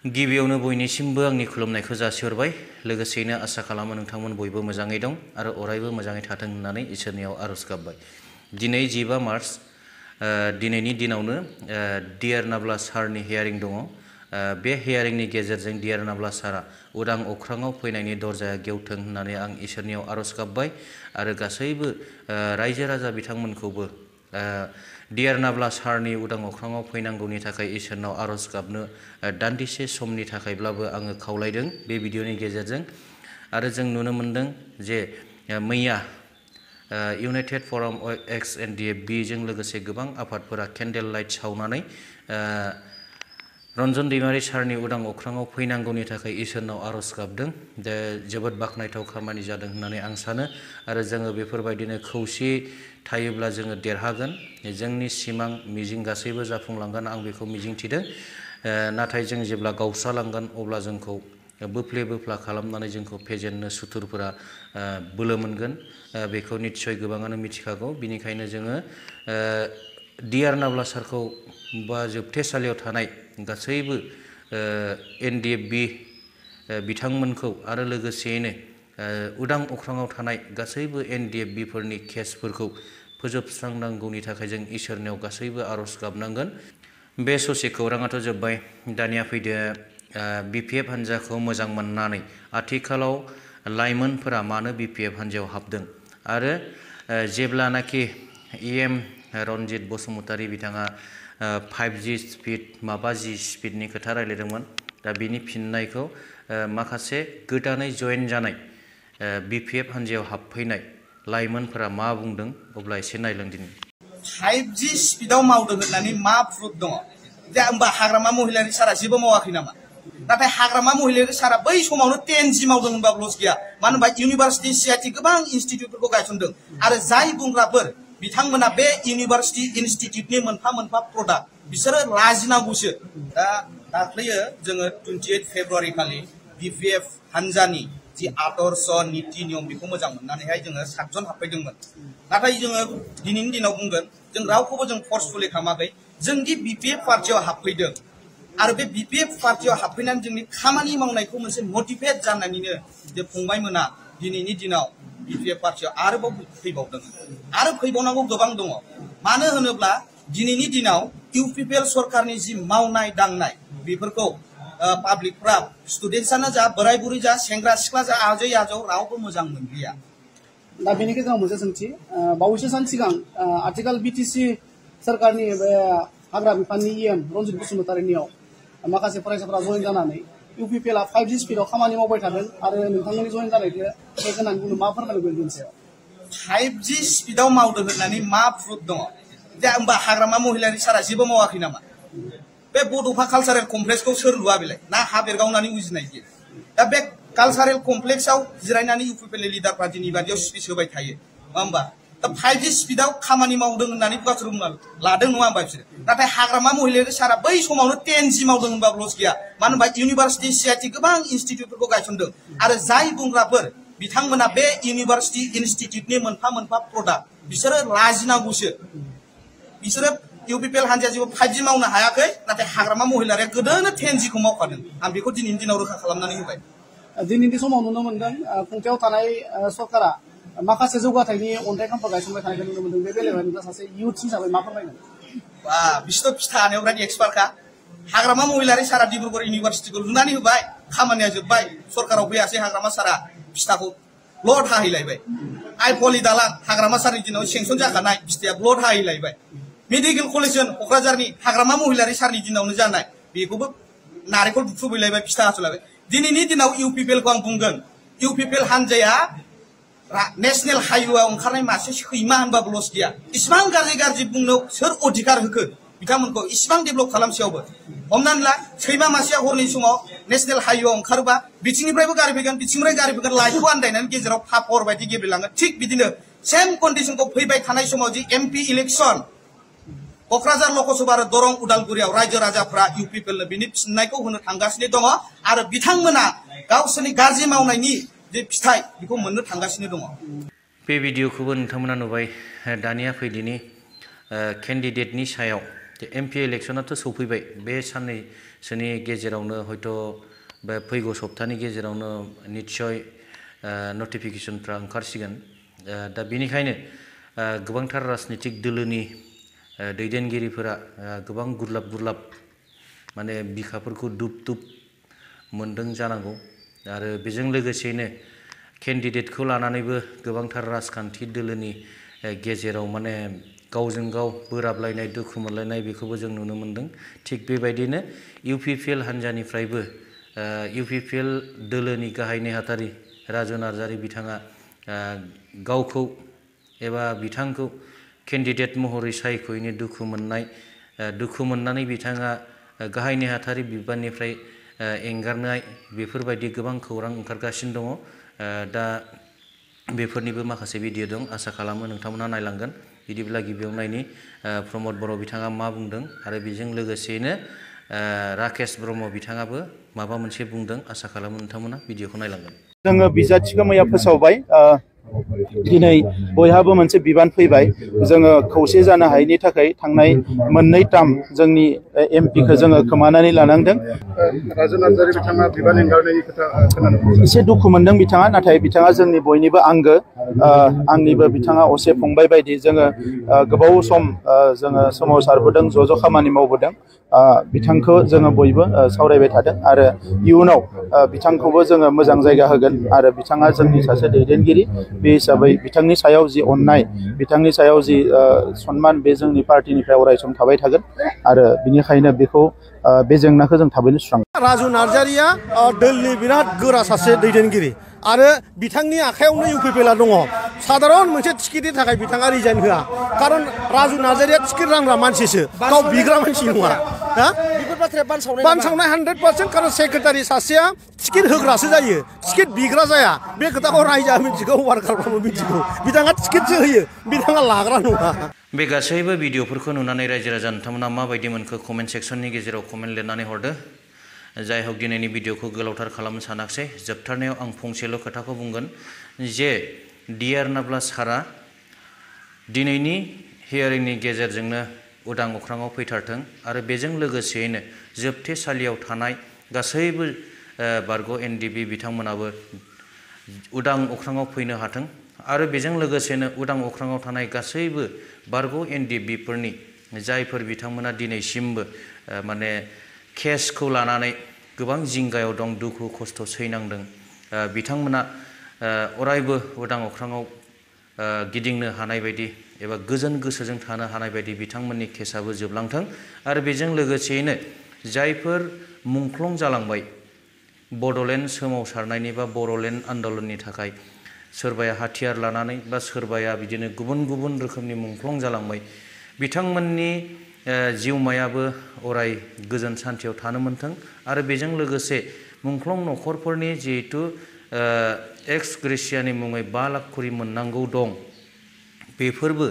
गिबियावनो बयनिसिमबो आंनि खुलुमनायखौ जासिहरबाय। लोगोसेयैनो आसा खालामो नोंथांमोन बयबो मोजाङै दं आरो अरायबो मोजाङै थाथों होननानै इसोरनियाव आरज गाबबाय। दिनै 15 मार्च दिनैनि दिनावनो डियार नाब्ला सारनि हियारिं दङ। बे हियारिंनि गेजेरजों डियार नाब्ला सारा उदां अख्राङाव फैनायनि दरजाया गेवथों होननानै आं इसोरनियाव आरज गाबबाय आरो गासैबो रायजो राजा बिथांमोनखौबो डियार नाब्ला सारनि उदां अख्राङाव फैनांगौनि थाखाय इसोरनाव आरज गाबनो दान्दिसे समनि थाखायब्लाबो आङो खावलायदों बे भिडिअनि गेजेरजों। आरो जों नुनो मोनदों जे मैया इउनाइटेड फराम एक्स एनडिएफबि जों लोगोसे गोबां आफादफोरा केन्डेल लाइट सावनानै रन्जन दैमारि सारनि उदां अख्राङाव फैनांगौनि थाखाय इसोरनाव आरज गाबदों। जोबोद बाख्नायथाव खामानि जादों होननानै आं सानो आरो जोङो बेफोरबायदिनो खौसेयै थायोब्ला जोङो देरहागोन। जोंनि सिमां मिजिं गासैबो जाफुंलांगोन आं बेखौ मिजिंथिदों। नाथाय जों जेब्ला गावस्रालांगोन अब्ला जोंखौ बोफ्ले बोफ्ला खालामनानै जोंखौ फेजेननो सुथुरफोरा बोलो मोनगोन। बेखौ निस्सय गोबाङानो मिथिखागौ। बिनिखायनो जोङो डियार नाब्ला सारखौ बा जोबथेसालियाव थानाय गासैबो एनडिएफबि बिथांमोनखौ आरो लोगोसेयैनो उदां अख्राङाव थानाय गासैबो एनडिएफबिफोरनि केसफोरखौ फोजोबस्रांनांगौनि थाखाय जों इसोरनियाव गासैबो आरज गाबनांगोन। बे ससे खौराङाथ' जोब्बाय। दानिया फैदो बिपिएफ हान्जाखौ मोजां मोननानै आथिखालाव लाइमोनफोरा मानो बिपिएफ हान्जायाव हाबदों आरो जेब्लानाखि इएम रनजित बसुमतारी बिथाङा 5G स्पिड माबा G स्पिडनि खोथा रायलायदोंमोन। दा बिनि फिननायखौ माखासे गोदानै जयेन जानाय बिपिएफ हान्जायाव हाबफैनाय लाइमोनफोरा मा बुंदों अब्ला एसे नायलां दिनै। 5G स्पिडआव मावदों होननानै मा प्रुफ दङ? जे होमबा हाग्रामा महिलारि सारा जेबो मावाखै नामा? नाथाय हाग्रामा महिलारि सारा बै समावनो 10G मावदों होनबाबो लस गैया। मानो होनबा इउनिभार्सिटि सिआइटि गोबां इनस्टिट्युटफोरखौ गायसनदों आरो जाय बुंग्राफोर बिथांमोना बे इउनिभार्सिटि इनस्टिट्युटनि मोनफा मोनफा प्रडाक्ट बिसोरो लाजिनांगौसो। दा दाख्लैयो जोङो 28 फेब्रुवारि खालि बिपिएफ हान्जानि जि आदर्श नीति नियम बेखौ मोजां मोननानैहाय जोङो 7 जन हाबफैदोंमोन। नाथाय जोङो दिनैनि दिनाव बुंगोन जों रावखौबो जों फर्सफुलि खालामाखै। जों दि बिपिएफ पार्टियाव हाबफैदों आरो बे बिपिएफ पार्टियाव हाबफैनानै जोंनि खामानि मावनायखौ मोनसे मटिभेट जानानैनो जे फंबायमोना दिनैनि दिनाव बिपिएफ पार्टियाव आरोबाव फैबावदों आरो फैबावनांगौ गोबां दङ। मानो होनोब्ला दिनैनि दिनाव इउपिपिएल सरकारनि जि मावनाय दांनाय बेफोरखौ पाब्लिकफ्रा स्टुडेन्टसानो जा बोराय बुरै जा सेंग्रा सिख्ला जा आजै आजौ रावबो मोजां मोनलिया। दा बेनि गेजेराव मोनसे सोंथि बावैसो सान सिगां आथिखाल बिटिसि सरकारनि बे हाग्रा बिफाननि इएम रनजित बसुमतारीनियाव माखासे फरायसाफोरा जयेन जानानै इउपिपिएलआ 5G स्पिडआव खामानि मावबाय थादों आरो नोंथांमोननि जयेन जानायखौ होनानै बुंनो मा फोरमायगोन बेनि सायाव? 5G स्पिडआव मावदों होननानै मा प्रुफ दङ? जे होमबा हाग्रामा महिलारि सारा जेबो मावाखै नामा? बे बड'फा कालचारेल कमप्लेक्सखौ सोर लुआ बेलाय? ना हा बेरगावनानै उजिनाय बियो? दा बे कालचारेल कमप्लेक्सआव जिरायनानै इउपिपिएलनि लिडारफ्रा दिनै बादियाव स्पिच होबाय थायो नङा होमबा? दा 5G स्पिडआव खामानि मावदों होननानै बाथ्रा बुंना लादों नङा होमबा बिसोर? नाथाय हाग्रामा महिलारि सारा बै समावनो 10G मावदों होनबाबो लस गैया। मानो होनबा इउनिभार्सिटि सिआइटि गोबां इनस्टिट्युटफोरखौ गायसनदों आरो जाय बुंग्राफोर बिथांमोना बे इउनिभार्सिटि इनस्टिट्युटनि मोनफा मोनफा प्रडाक्ट बिसोरो लाजिनांगौसो। बिसोरो इउपिपिएल हान्जाया जेबो 5G मावनो हायाखै नाथाय हाग्रामा महिलारिया गोदोनो 10Gखौ मावखादों। आं बेखौ दिनैनि दिनाव रोखा खालामनानै होबाय। दिनैनि समाव नुनो मोनदों खुंथायाव थानाय सरकारा माखासे जौगाथायनि अन्थाइ खाम्फा गायसनबाय थानायखौ नुनो मोनदों। बे बेलायाव नोंथाङा सासे इयुथ हिसाबै मा फोरमायगोन? बा बिसोरथ' फिथा हानायाव बिराद एक्सपार्टखा। हाग्रामा महिलारि सारा डिब्रुगड़ इउनिभार्सिटिखौ लुनानै होबाय, खामानिया जोब्बाय, सरकाराव फैयासै हाग्रामा सारा फिथाखौ ब्लड हाहैलायबाय। आइफवालि दालां हाग्रामा सारनि दिनाव सेंसन जाखानाय फिथाया ब्लड हाहैलायबाय। मेडिकेल कलेज क'क्राझारनि हाग्रामा महिलारि सारनि दिनावनो जानाय बेखौबो नारेंखल बुख्रुबहैलायबाय, फिथा हास'लायबाय। दिनैनि दिनाव इउपिपिएलखौ आं बुंगोन इउपिपिएल हान्जाया नेशनेल हाइवेआव ओंखारनाय मासे सैमा होनबाबो लस गैया। इसिबां गाज्रि गाज्रि बुंनो सोर अधिकार होखो बिथांमोनखौ इसिबां डेभेलप खालामसेयावबो? हमनानै ला सैमा मासेया हरनि समाव नेशनेल हाइवेआव ओंखारोबा बिथिंनिफ्रायबो गारि फैगोन बिथिंनिफ्राय गारि फैगोन, लाइटखौ आन्दायनानै गेजेराव फापर बायदि गेब्लेलाङो। थिग बिदिनो सेम कन्डिशनखौ फैबाय थानाय समाव जि एमपि इलेक्सन क'क्राझार लकसभा आरो दरं उदालगुरियाव रायजो राजाफ्रा इउपिपिएलनो बिनि फिननायखौ होनो थांगासिनो दङ आरो बिथांमोना गावसोरनि गाज्रि मावनायनि जे फिथाइ बेखौ मोननो थांगासिनो दङ। बे भिडिअखौबो नोंथांमोना नुबाय। दानिया फैदिनि केन्डिडेटनि सायाव एमपि इलेक्शनाथ' सौफैबाय बे साननैसोनि गेजेरावनो हयथ' बे फैगौ सप्तानि गेजेरावनो निस्सय नटिफिकेसनफ्रा ओंखारसिगोन दा बेनिखायनो गोबांथार राजनितिक दोलोनि दैदेनगिरिफोरा गोबां गुरलाब माने बिखाफोरखौ दुब मोनदों जानांगौ आरो बेजों लोगोसेनो केन्डिडेटखौ लानानैबो गोबांथार राजखान्थि दोलोनि गेजेराव माने गावजों गाव बोराबलायनाय दुखु मोनलायनाय बेखौबो जों नुनो मोनदों थिग बेबायदिनो इउपिपिएल हान्जानिफ्रायबो इउपिपिएल दोलोनि गाहाय नेहाथारि राजु नार्जारि बिथाङा गावखौ एबा बिथांखौ केन्डिडेट महरै सायख'यैनो दुखु मोननानै बिथाङा गाहाय नेहाथारि बिबाननिफ्राय एंगारनाय बेफोरबायदि गोबां खौरां ओंखारगासिनो दङ दा बेफोरनिबो माखासे भिडिअ दं आसा खालामो नोंथांमोना नायलांगोन बिदिब्ला गिबियाव नायनि प्रमद बर' बिथाङा मा बुंदों आरो बेजों लोगोसेनो राकेश ब्रह्म बिथाङाबो माबा मोनसे बुंदों आसा खालामो नोंथांमोना भिडिअखौ नायलांगोन जोङो बिजाथिखौ मैया फोसावबाय दिनै बयहाबो मोनसे बिबान फैबाय जोङो खौसे जानो हायैनि थाखाय थांनाय मोननै टार्म जोंनि एमपिखौ जोङो खोमानानै लानांदों राजु नार्जारि बिथाङा बिबान एंगारनायनि खोथा खोनानो एसे दुखु मोनदों बिथाङा नाथाय बिथाङा जोंनि बयनिबो आंगो आंनिबो बिथाङा असे फंबाय बायदि जोङो गोबाव सम जोङो सोमावसारबोदों ज' खामानि मावबोदों बिथांखौ जोङो बयबो सावरायबाय थादों आरो इयुनाव बिथांखौबो जोङो मोजां जायगा होगोन आरो बिथाङा जोंनि सासे दैदेनगिरि बे हिसाबै बिथांनि सायाव जि अननाय बिथांनि सायाव जि सनमान बे जोंनि पार्टिनिफ्राय अरायसम थाबाय थागोन आरो बिनिखायनो बेखौ बे जेंनाखौ जों थाबैनो सुस्रांगोन राजु नार्जारिया दोलनि बिराद गोरा सासे दैदेनगिरि आरो बिथांनि आखायावनो इउपिपिएलआ दङ साधारन मोनसे टिकेटनि थाखाय बिथाङा रिजाइन होआ खारन राजु नार्जारिया टिकेट रानग्रा मानसिसो गाव बिग्रा मानसि नङा बेफोर बाथ्राया बानसावनाय 100% खारन सेक्रेटारि सासेया टिकेट होग्रासो जायो टिकेट बिग्रा जाया बे खोथाखौ रायजोआ मिथिगौ वार्कारफ्राबो मिथिगौ बिथाङा टिकेटसो होयो बिथाङा लाग्रा नङा बे गासैबो भिडिअफोरखौ नुनानै रायजो राजा नोंथांमोना माबायदि मोनखो कमेन्ट सेक्सननि गेजेराव कमेन्ट लिरनानै हरदो जाय हक दिनैनि भिडिअखौ गोलावथार खालामनो सानाखिसै जोबथारनायाव आं फंसेल' खोथाखौ बुंगोन जे डिआर नाब्ला सारा दिनैनि हियारिंनि गेजेरजोंनो उदां अख्राङाव फैथारथों आरो बेजों लोगोसेयैनो जोबथेसालियाव थानाय गासैबो बारग' एनडिबि बिथांमोनाबो उदां अख्राङाव फैनो हाथों आरो बेजों लोगोसेनो उदां अख्राङाव थानाय गासैबो बारग' एनडिबिफोरनि जायफोर बिथांमोना दिनैसिमबो माने केसखौ लानानै गोबां जिंगायाव दं दुखु खस्थ' सैनांदों बिथांमोना अरायबो उदां अख्राङाव गिदिंनो हानाय बायदि एबा गोजोन गोसोजों थानो हानाय बायदि बिथांमोननि केसाबो जोबलांथों आरो बेजों लोगोसेयैनो जायफोर मुंख्लं जालांबाय बड'लेण्ड सोमावसारनायनि बा बर'लेण्ड आन्दलननि थाखाय सोरबाया हाथियार लानानै बा सोरबाया बिदिनो गुबुन रोखोमनि मुंख्लं जालांबाय बिथांमोननि जिउमायाबो अराय गोजोन सान्थियाव थानो मोनथों आरो बेजों लोगोसे मुंख्लं न'खरफोरनि जिहेतु एक्स ग्रेसियानि मुङै 5 लाख खरि मोननांगौ दं बेफोरबो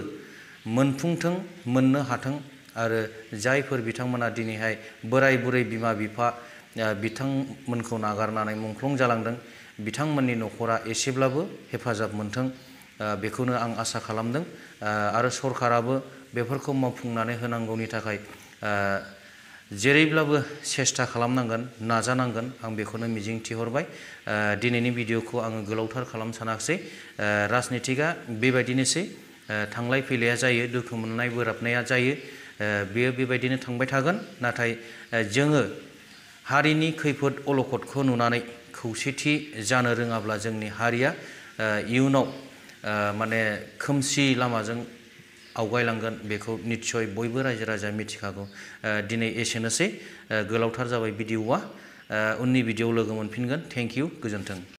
मोनफुंथों मोननो हाथों आरो जायफोर बिथांमोना दिनैहाय बोराय बुरै बिमा बिफा बिथांमोनखौ नागारनानै मुंख्लं जालांदों बिथांमोननि न'खरा एसेब्लाबो हेफाजाब मोनथों बेखौनो आं आसा खालामदों आरो सरकाराबो बेफोरखौ मावफुंनानै होनांगौनि थाखाय जेरैब्लाबो सेस्था खालामनांगोन नाजानांगोन आं बेखौनो मिजिंथिहरबाय दिनैनि भिडिअखौ आङो गोलावथार खालामनो सानाखिसै राजनितिकआ बेबायदिनोसै थांलाय फैलाया जायो दुखु मोननाय बोराबनाया जायो बेयो बेबायदिनो थांबाय थागोन नाथाय जोङो हारिनि खैफोद अलखदखौ नुनानै खौसेथि जानो रोङाब्ला जोंनि हारिया इयुनाव माने खोमसि लामाजों आवगायलांगोन बेखौ निस्सय बयबो रायजो राजाया मिथिखागौ दिनै एसेनोसै गोलावथार जाबाय भिडिअआ उननि भिडिअआव लोगो मोनफिनगोन थेंक इउ गोजोन्थों